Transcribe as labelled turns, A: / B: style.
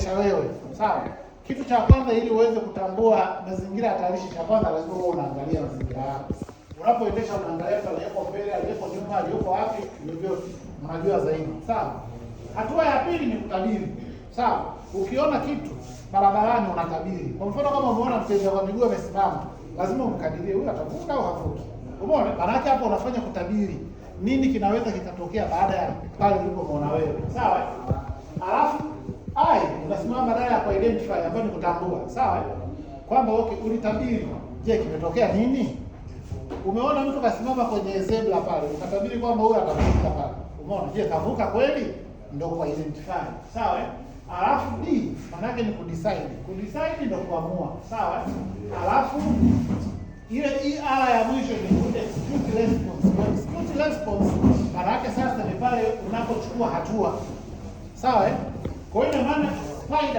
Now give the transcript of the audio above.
A: unaendesha wewe, sawa? Kitu cha kwanza ili uweze kutambua mazingira hatarishi, cha kwanza lazima uwe unaangalia mazingira yako. Unapoendesha unaangalia mtu aliyeko mbele, aliyeko nyuma, aliyeko wapi, vyovyote unajua zaidi, sawa? Hatua ya pili ni kutabiri, sawa? Ukiona kitu barabarani unatabiri. Kwa mfano kama umeona mtembea kwa miguu amesimama, lazima umkadirie huyu atavuka au havuki. Umeona? Maana yake hapo unafanya kutabiri nini kinaweza kikatokea baada ya pale ulipomwona wewe, sawa? Alafu I unasimama badala ya ku-identify ambayo ni kutambua, sawa? Kwamba okay, ulitabiri, je, kimetokea nini? Umeona mtu kasimama kwenye zebra pale, ukatabiri kwamba huyu atavuka pale. Umeona? Je, kavuka kweli? Ndio ku identify, sawa? Alafu D maana yake ni kudecide. Kudecide ndio kuamua, sawa? Alafu ile ER ya mwisho ni ku execute response. Ku execute response maana yake sasa ni pale unapochukua hatua, sawa eh? Kwa hiyo ina maana spider